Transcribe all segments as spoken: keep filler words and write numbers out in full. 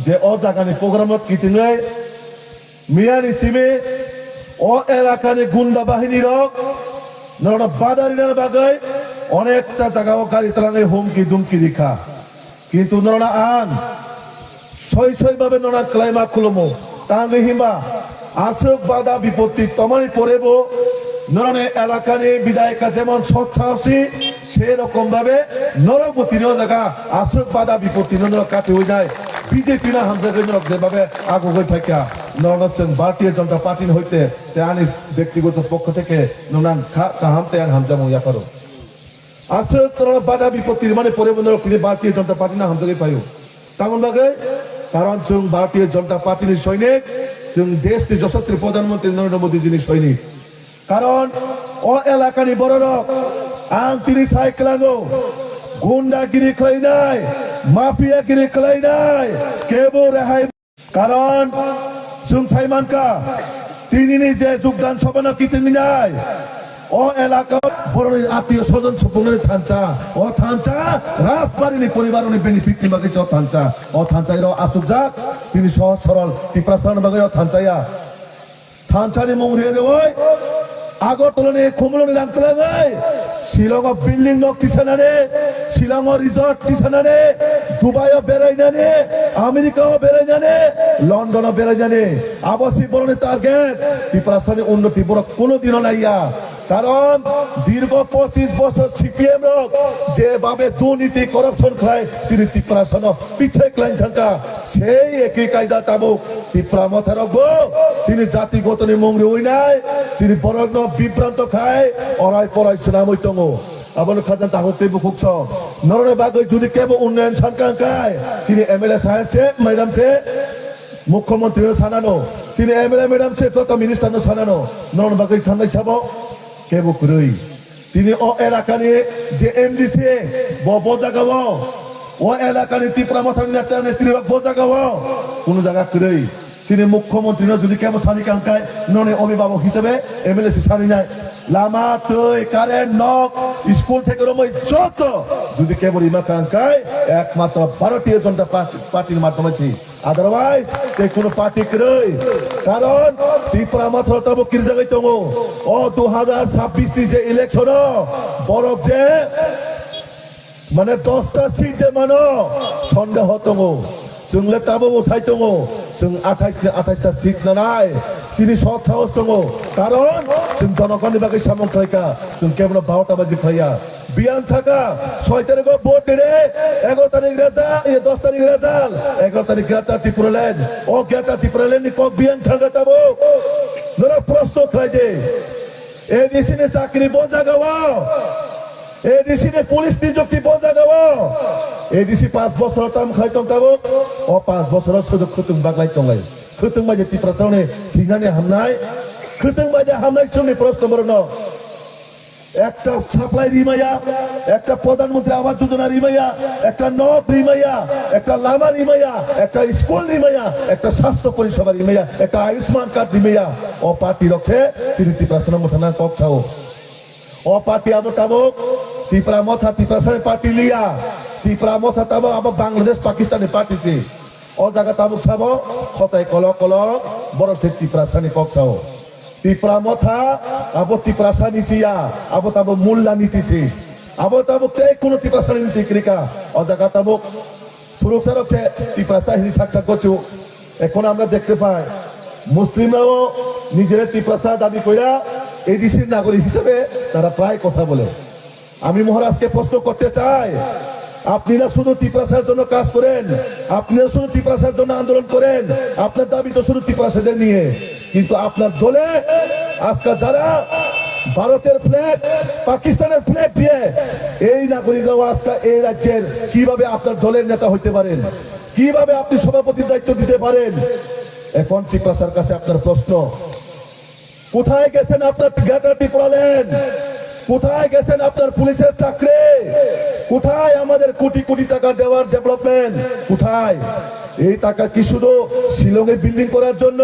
Je o jagani program rok kitingwi miyani simi o elakani gunda bahini rok norokno bada rinani bagwi onekta jagao gari twlangwi humki dumki rikha. Kintu norokno ang soi soi babe norokno kwlaima khulumo. Tangwi himba aswk bada bipotti tomani porebo norokni elakani bidayika jemon sot sahosi, sei rokom babe norok bo tini o jaga aswk bada bipotti no norok katiwi nai. B J P no hamjagwi norok jebabe agugwi phaikha, norokno chwng Bharatiya Janata Party ni hoite tei ani bektigoto pokho theke norokno ang kha-, kaham tei ang hamjakmung yapharo. Aswk norok bada bipotti rimani porebo norok tini Bharatiya Janata Party no hamjagwi phaio. Tamoni bagwi? Karon chwng Bharatiya Janata Party ni soinik, chwng desh ni Yashaswi Pradhan Mantri Narendra Modi ji ni soinik. Karon o elakani bororok ang tini sai kwlango, gundagiri khlainai, mafiagiri khlainai, kebo rehai. Karon chwng sai mankha, tinini je jugdan sabhano kitingnai, o elaka boroni atiyo sojon supungnani thansa, o thansa Rajbarini poribaroni benefit ni bagwi se o thansa, o thansa iro achukjak, chini sohoj sorol Tiprasani bagwi o thansa ya. Thansa ni mung rwi rwi Agartala ni Khumulwng ni rang twlangwi Shillong o building nok tisanani, Shillong o resort tisanani, Dubai o berainani, America o berainani, London o berainani. Abo si boroni target. Tiprasani unnoti borok kuno dino naiya. Karon dirgo pochish bochor C P M rok je babe durniti corruption khlai chini Tiprasano pichai khlain thangkha. Sei eki kaida tabuk Tipra Motha rok bo chini jati gotoni mung riwi nai, chini borok no bibranto khai orai porai swnamwi tongo. Abono khajan takhuk tei bukhuk so. Noroni bagwi jodi kebo unnayan sankha hwnkhe chini M L A saheb se, madam se, mukhyamantri no sanano, chini M L A madam se, joto minister no sanano, noroni bagwi sanai sabo kebo kwrwi. Tini o elakani je M D C bo, bo jagao, o elakani Tipra Mothani neta netri rok bo jagao, kunu jaga kwrwi. Chini mukhyamantri no jodi kebo sani kangkai, noni obhibhabok hisabe M L A se sani nai. Lama, twi, current, nok, school theke romwi joto jodi kebo rima kangkai, ekmatro Bharatiya Janata Party, Party ni madhyome se. Otherwise, tei kunu party kwrwi. Karon Tipra Motha tabuk kirjagwi tongo. O dui hajar chabbish ni je election o borok je mane dosta seat de mano sondeho tongo. Chwng le tabuk bo sai tongo. Chwng athais ni athais ta seat nanai. Chini sok sahos tongo. Karon chwng jonogonni bagwi samung khlaikha. Chwng kebono barota baji khlaiya. Biyang thaka, soi tarikh o vote dede, egaro tarikh result, iye, dos tarikh result, egaro tarikh Greater Tipraland. O Greater Tipraland ni kok biyang thaka tabuk. Norok proshno khlai de. A D C ni chakri bo jagao. A D C ni police niyukti bo jagao. A D C panch bochor tam khlai tong tabuk. O panch bochor o sudu khwtwng baglai tonglai. Khwtwng bai je Tiprasa ni thinani hamnai. Khwtwng bai je hamnai sumni proshno borok no. Ekta supply rimaya, ekta Pradhan Mantri Awas Yojana rimaya, ekta nok rimaya, ekta lama rimaya, ekta school rimaya, ekta sastho poriseba rimaya, ekta Ayushman card rimaya. O party rok se chini Tiprasa no mwthangna kok sao. O party abo tabuk Tipra Motha Tiprasa ni party liya. Tipra Motha tabuk abo Bangladesh Pakistan ni party se. O jaga tabuk sabo, khosai kolok kolok, borok se Tiprasa ni kok sao. Tipra Motha, abo Tiprasa ni tiya, abo tabuk Mulla ni tisi. Abo tabuk tei kuno Tiprasa ni ti krika. O jaga tabuk phuruksa rok se Tiprasa hini sak sak gochu. এখন আমরা দেখতে পাই, মুসলিমরাও নিজেরা তিপ্রাসা দাবি কইরা এডিসির নাগরিক হিসেবে তারা প্রায় কথা বলে। আমি মহারাজকে প্রশ্ন করতে চাই, আপনি না শুধু তিপ্রাসার জন্য কাজ করেন, আপনি না শুধু তিপ্রাসার জন্য আন্দোলন করেন, আপনার দাবি তো শুধু তিপ্রাসাদের নিয়ে, কিন্তু আপনার দলে আজকে যারা ভারতের ফ্ল্যাগ, পাকিস্তানের ফ্ল্যাগ দিয়ে এই নাগরিকরাও আজকে এই রাজ্যের কিভাবে আপনার দলের নেতা হইতে পারেন, কিভাবে আপনি সভাপতির দায়িত্ব দিতে পারেন? এখন তিপ্রাসার কাছে আপনার প্রশ্ন, কোথায় গেছেন আপনার গ্রেটার ত্রিপুরাল্যান্ড? কোথায় গেছেন আপনার পুলিশের চাকরি? কোথায় আমাদের কোটি কোটি টাকা দেওয়ার ডেভেলপমেন্ট? কোথায়? এই টাকা কি শুধু শিলংয়ে বিল্ডিং করার জন্য?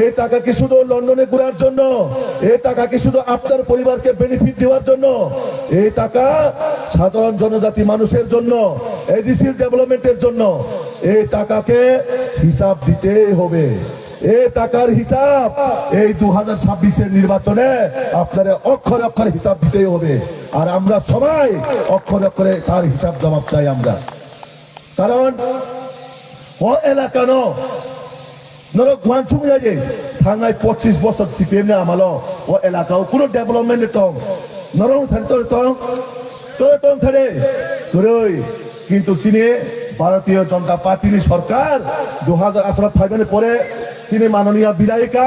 এই টাকা কি শুধু লন্ডনে ঘোরার জন্য? এই টাকা কি শুধু আপনার পরিবারকে বেনিফিট দেওয়ার জন্য? এই টাকা সাধারণ জনজাতি মানুষের জন্য, এডিসির ডেভেলপমেন্টের জন্য। এই টাকাকে হিসাব দিতেই হবে। এই টাকার হিসাব এই দু হাজার ছাব্বিশের নির্বাচনে আপনারা অক্ষরে অক্ষরে হিসাব দিতেই হবে। আর আমরা সবাই অক্ষরে অক্ষরে তার হিসাব জবাব চাই আমরা। কারণ ও এলাকানো norok uansukya je thangnai pochis bosor C P M ni amalo o elakao kuno development tong, norok sari tong tong, tong tong sari kwrwi. Kintu chini Bharatiya Janata Party ni sorkar dui hajar atharo phaimani pore chini manoniya bidayika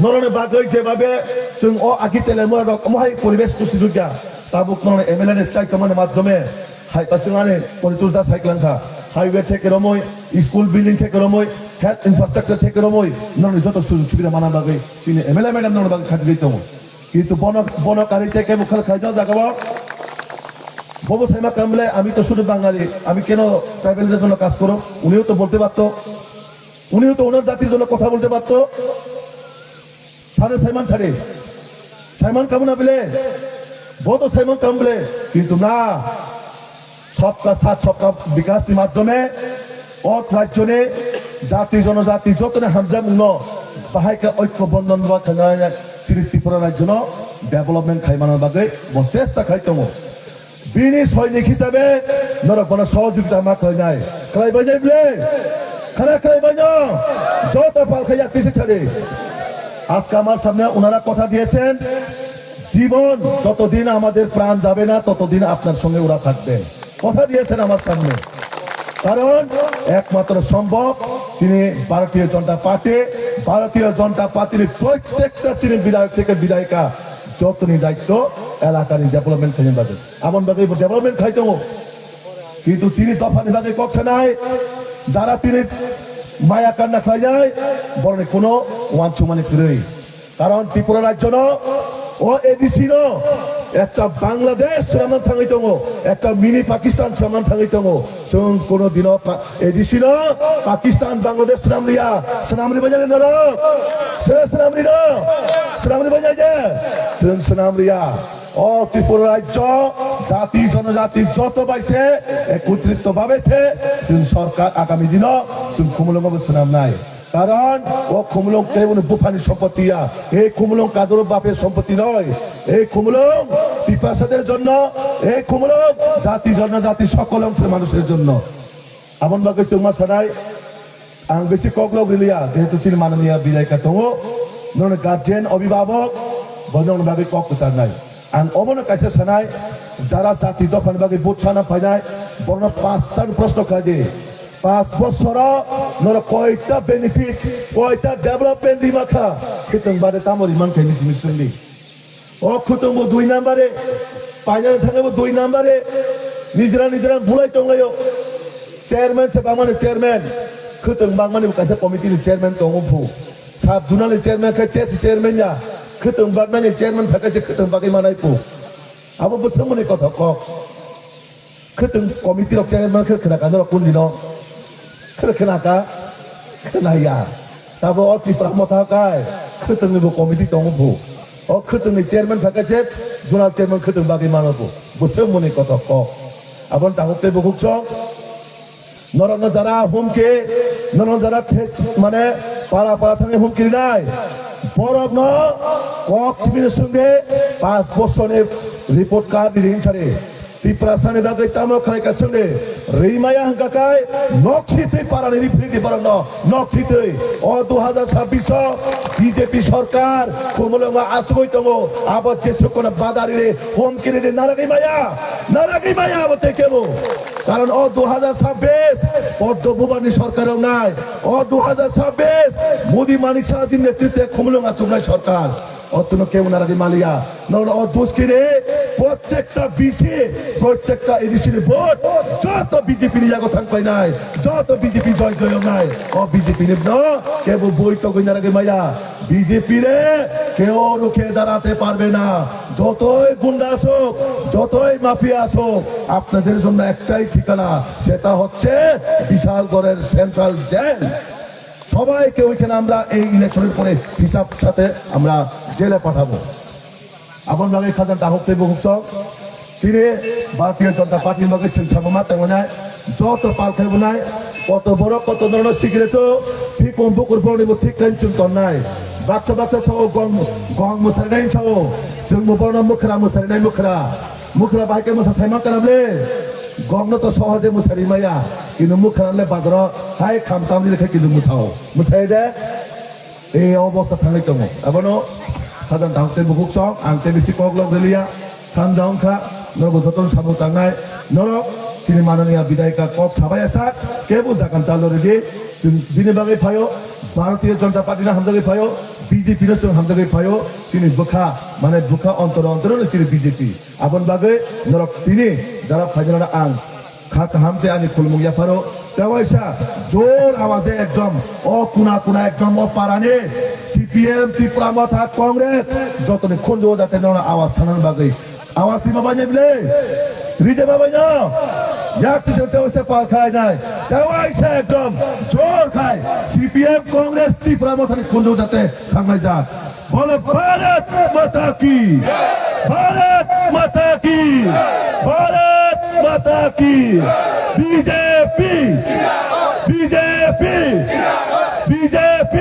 norokni bagwi jebabe chwng o agi Telemura rok omohai poribesh kusi dukya, tabuk norokni M L A ni chaitomani madhyome hai ta chwng ani Poritos Das hai kwlangkha, highway theke romwi, school building theke romwi, health infrastructure theke romwi norokni joto sujog subida mana bagwi chini M L A madam norokni bagwi khajigwi tongo. কিন্তু বন বন কারিতে কে মুখল খাইজ জাগাও ববু সাইমা কামলে আমি তো শুধু বাঙালি, আমি কেন ট্রাইবেলদের জন্য কাজ করো? উনিও তো বলতে পারতো, উনিও তো ওনার জাতির জন্য কথা বলতে পারতো। সারে সাইমান সারে সাইমান কামনা বিলে বত সাইমান কামলে কিন্তু না, সবকা সাথ সবকা বিকাশনি মাধ্যমে অত রাজ্যনে জাতি জনজাতি যতনে হামজামুনো বাহাইকা ঐক্য বন্ধন বা খানায় শ্রী ত্রিপুরা রাজ্যনো ডেভেলপমেন্ট খাইমানোর বাদে বন চেষ্টা খাই tongo. Bini সৈনিক হিসাবে norok bono সহযোগিতা ma khlainai, khlaibainai bile, khana khlaibaino, joto palkhai yakti se chade. আজকে আমার সামনে ওনারা কথা দিয়েছেন, জীবন যতদিন আমাদের প্রাণ যাবে না ততদিন আপনার সঙ্গে ওরা থাকবেন। কথা দিয়েছেন আমার সামনে। কারণ একমাত্র সম্ভব তিনি ভারতীয় জনতা পার্টি, ভারতীয় জনতা পার্টির প্রত্যেকটা শ্রেণীর বিধায়ক থেকে বিধায়িকা যতনি দায়িত্ব এলাকার ডেভেলপমেন্ট থেকে বাজে এমন ভাবে ডেভেলপমেন্ট খাই tongo. কিন্তু তিনি দফানি ভাবে ককসে নাই, যারা তিনি মায়া কান্না খাই যায় বরং কোনো ওয়ান সুমানি ফিরে কারণ ত্রিপুরা রাজ্য ন, ও এডিসি ন, একটা বাংলাদেশ স্রামনাম থাঙাই tongo, একটা মিনি পাকিস্তান স্রামনাম থাঙাই tongo. Chwng কোনো দিন এডিসি ন, পাকিস্তান বাংলাদেশ স্রামলিয়া, স্রামলি বাজারে নরক, সেরা স্রামলি ন, স্রামলি বাজারে যে, chwng স্রামলিয়া. ও ত্রিপুরা রাজ্য, জাতি জনজাতি যত পাইছে, একত্রিত ভাবে সে, chwng সরকার আগামী দিন, chwng খুমুলুং ভাবে স্রাম নাই. কারণ ও খুমুলুং কেবল বুফানি সম্পত্তি ইয়া। এই খুমুলুং কাদুর বাপের সম্পত্তি নয়। এই খুমুলুং তিপ্রাসাদের জন্য, এই খুমুলুং জাতি জনজাতি সকল অংশের মানুষের জন্য. Aboni bagwi chwngma sanai, ang bisi koklok riliya, jehetu chini mananiya bidai ka tongo, nono guardian, obhibhabok, bo nono bagwi kok kwcharnai. Ang obono kaisa sanai, jara jati dophani bagwi vote sana phainai, borno pasta proshno khlai di. Pas bosoro norok koita benefit, koita development rima kha, khitwng bade tamo riman khe nisi nisi sungdi. O khutwng bo dui nambare, painani thangwi bo dui nambare, nijra nijra bulai tonglaio. Chairman se bangmani chairman, khutwng bangmani bo kaisa committee ni chairman tongo phu. Sub zonal ni chairman khe chesi chairman ya, khutwng baknani chairman thaka se khutwng bagwi manai phu. Abo bwswngmani kothok kok. Khwtwng committee rok chairman khe khwna ka norok kundino? Khwna khwna ka? Khwna ya. Tabo o Tipra Motha kai khwtwngni bo committee tongo bo. O khwtwngni chairman thaka se zonal chairman khwtwng bagwi mano bo. Bwswk mwnwi kothok kok. Aboni tabuk tei bukhuk chwng. Norokno jara humki, norokno jara thek mane para para thangwi humki rinai. Borokno kok sibini swngdi pas bosorni report card rini sari. Tiprasani bagwi tamo khlai ka swngdi. Rimaya hwnkha kai noksi twi parani referee borokno noksi twi. O dui hajar sabbish o B J P sorkar khumulwngo asugwi tongo. Abo jesukono badari humki rini naragwi maya. Naragwi maya abo tei kebo. Karon o dui hajar sabbish Poddo Bubarni sorkar wngnai, o dui hajar sabbish Modi Manik Sahajini netritwe khumulwng achuknai sorkar. O chwngno kebo naragwi maliya. Nono o duskini prottekta B C, prottekta A D C ni vote joto B J P ni yago thang painai, joto B J P joy joy wngnai. O B J P ni no kebo boi togwi naragwi maya. B J P রে কেউ রুখে দাঁড়াতে পারবে না। যতই গুন্ডা আসুক, যতই মাফিয়া আসুক, আপনাদের জন্য একটাই ঠিকানা, সেটা হচ্ছে বিশালগড়ের সেন্ট্রাল জেল। সবাইকে ওইখানে আমরা এই ইলেকশনের পরে হিসাব সাথে আমরা জেলে পাঠাবো। Aboni bagwi khajang dahuk tei bukhuk sok. Chini Bharatiya Janata Party ni bagwi chwng samung ma tongwi nai. Joto pal khai bo nai. Koto borok koto norno sikire to, phikon bukur borokni bo thik khe chwng tonnai. Baksa baksa sao gong, gong mwsarinai sao, chwngbo borokno mwkhra mwsarinai mwkhra. Mwkhra bahai khe mwsa saimang kana ble? Gongno to sohoje mwsari maya, kintu mwkhra le bazaro hai khamtam ni khe kintu mwsao. Mwsai de? Ei obostha thangwi tongo. Abono khajang dahuk tei bukhuk song, ang tei bisi kok lok rwliya. Sanja wngkha, norok bo jotono samung tangnai. Norok chini mananiya bidayka kok sabai sak, kebo jagan ta lori di. Chwng bini bagwi phaio, Bharatiya Janata Party no hamjagwi phaio, B J P no chwng hamjagwi phaio. Chini bwkha, mane bwkha ontoro ontoro no chini B J P. Aboni bagwi norok tini jara phainani ang kha kaham tei ani khulumung yapharo. Tewaisa jor awaje ekdom o kuna kuna ekdom o parani C P M, Tipra Motha, Congress jotoni khunju jate nono awaj thanani bagwi. Awaj tima bai bile? Ride babai no? Yak tisa tewaisa pal khai nai. Tewaisa ekdom jor khai C P M, Congress, Tipra Mothani khunju jate thangnai jak. Bolo Bharat Mata ki! Bharat Mata ki! Bharat Mata ki! B J P! B J P! B J P!